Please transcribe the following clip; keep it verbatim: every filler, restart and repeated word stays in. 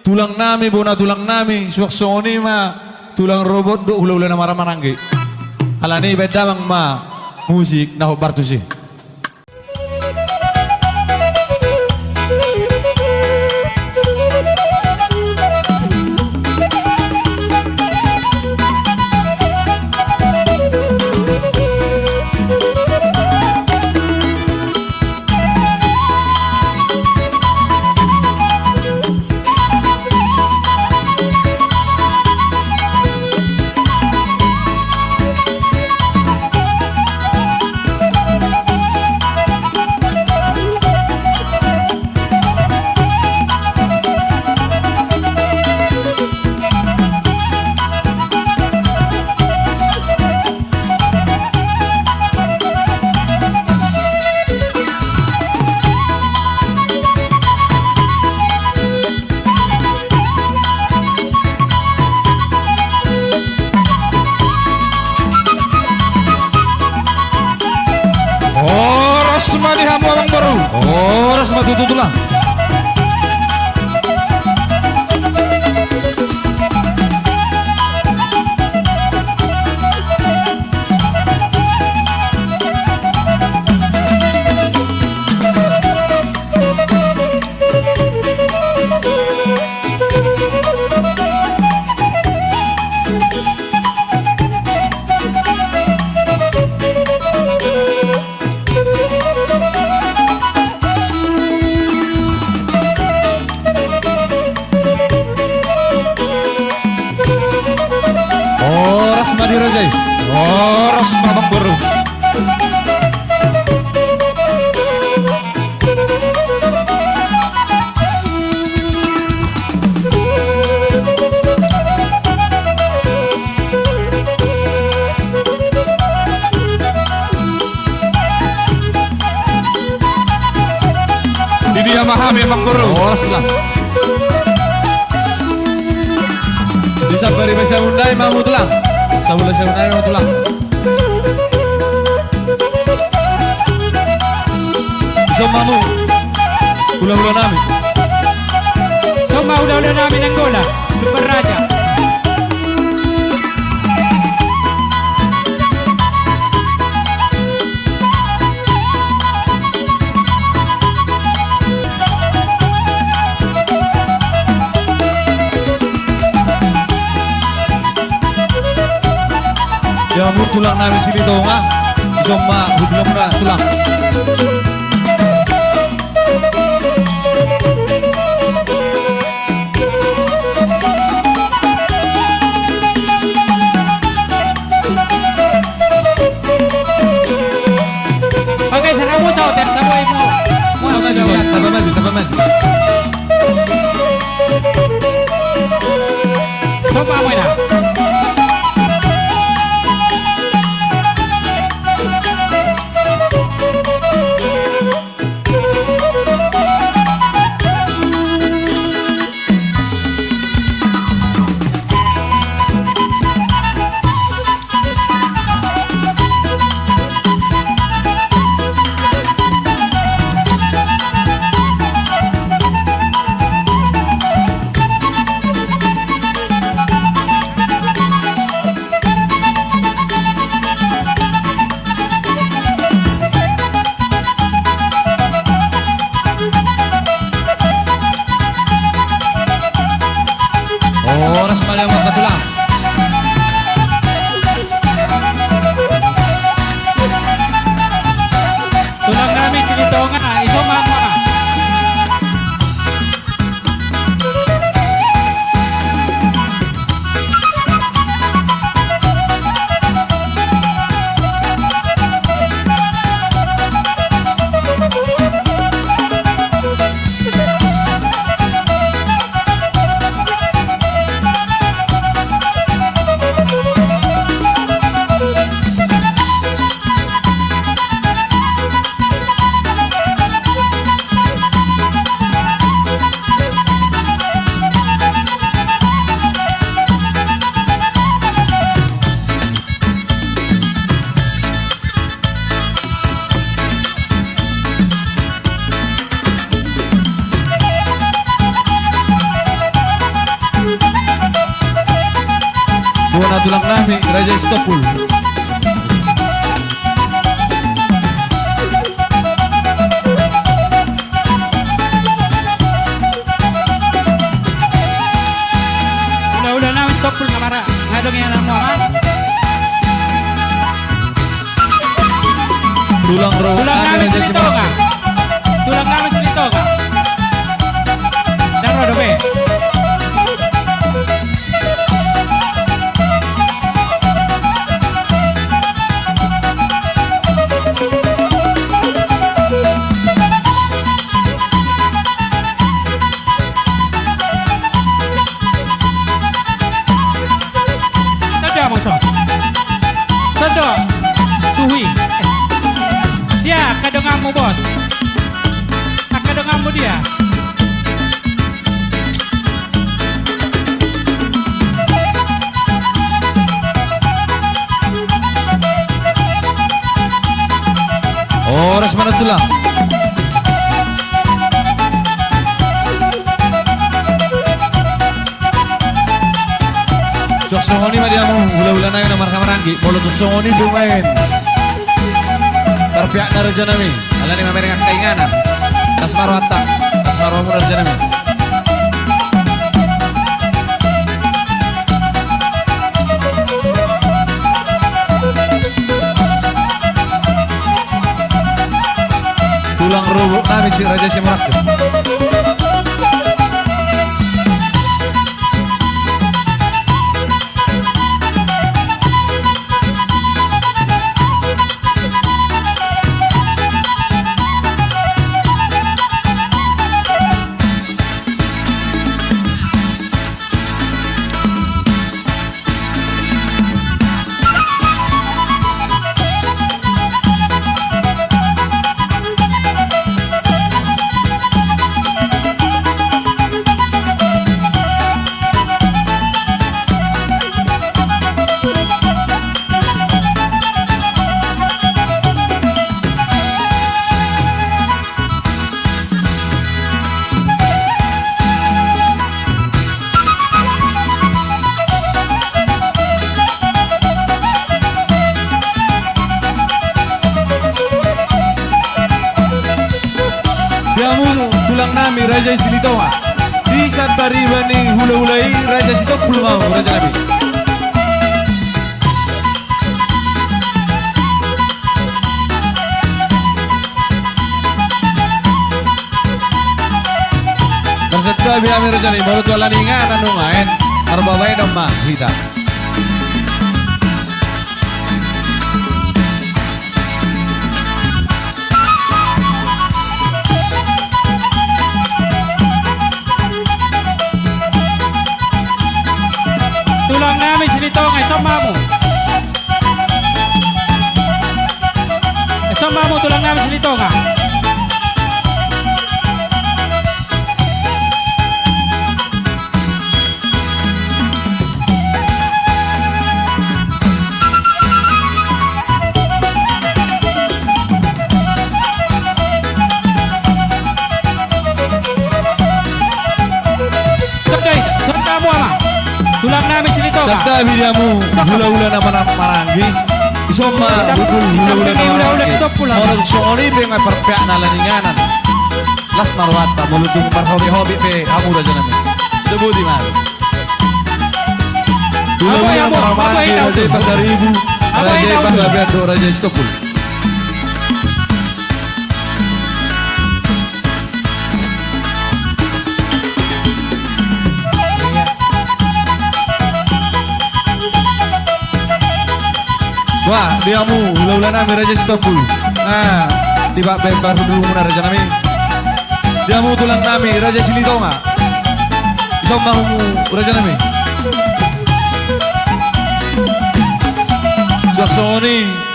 Tulang nami, bona tulang nami, suang songon i ma tulang robot dohot hulahula na marhahamaranggi. Alani i baen damang ma musik na hombar tusi. Horas ma di hamu amangboru. Horas ma tutu tulang. Horas ma di raja i. Horas ma amangboru. Di dia ma hami amangboru. Horas tulang. Di sambari ma siamun dai ma hamu tulang. Sambari siamun dai ma hamu tulang. Dison ma hamu hulahula nami. Dison ma hulahula nami Nainggolan, Lumban Raja. Ia hamu tulang nami Silitonga, dison ma hudilamuna tulang. Oke, sarabu saoten, sabu ai mo. Tamba maju, tamba maju, tamba maju. Sopa mo ina. Tulang nami Raja Sitompul. Hulahula nami Sitompul na mara, nga dong ia namu ama. Tulang ro, tulang nami Silitonga. Tulang nami Silitonga. Dang ro dope. Sada masa. Sada. Suhi. Dia angka donganmu, Bos. Angka donganmu dia. Horas ma tulang. Suang songon i ma di hamu hulahula nami na marhahamaranggi, molo tung songon i pe umbahen parpeakna raja nami, alani mamereng angka inganan. Las ma rohanta, las ma rohamu raja nami. Tulang rorobot nami si Raja Simorakot. Di hamu tulang nami Raja i Silitonga, di sambariba ni hulahula i Raja Sitompul ma hamu raja nami. Marsantabi hami raja nami, molo tu ala ni inganan nunga, en, marbabaenon ma hita. Tulang nami Silitonga, ison ma hamu. Ison ma hamu tulang nami Silitonga. Sada i, sada hamu ama. Tulang nami Silitonga. Sada i di hamu hulahula na marhahamaranggi. Ison ma, hulahula na marhahamaranggi. Molo songon i pe nga parpeakna ala ni inganan. Las ma rohanta, molo tung marhobihobit pe hamu raja nami. Sabuti ma. Hulahula na marhahamaranggi, Raja i Pasaribu, Raja i Panggabean dohot Raja i Sitompul. Wah, di hamu hulahula nami Raja Sitompul. Nah, di bak bembar dulu muna raja nami. Di hamu tulang nami Raja Silitonga. Ison ma hamu raja nami. Suang songon i.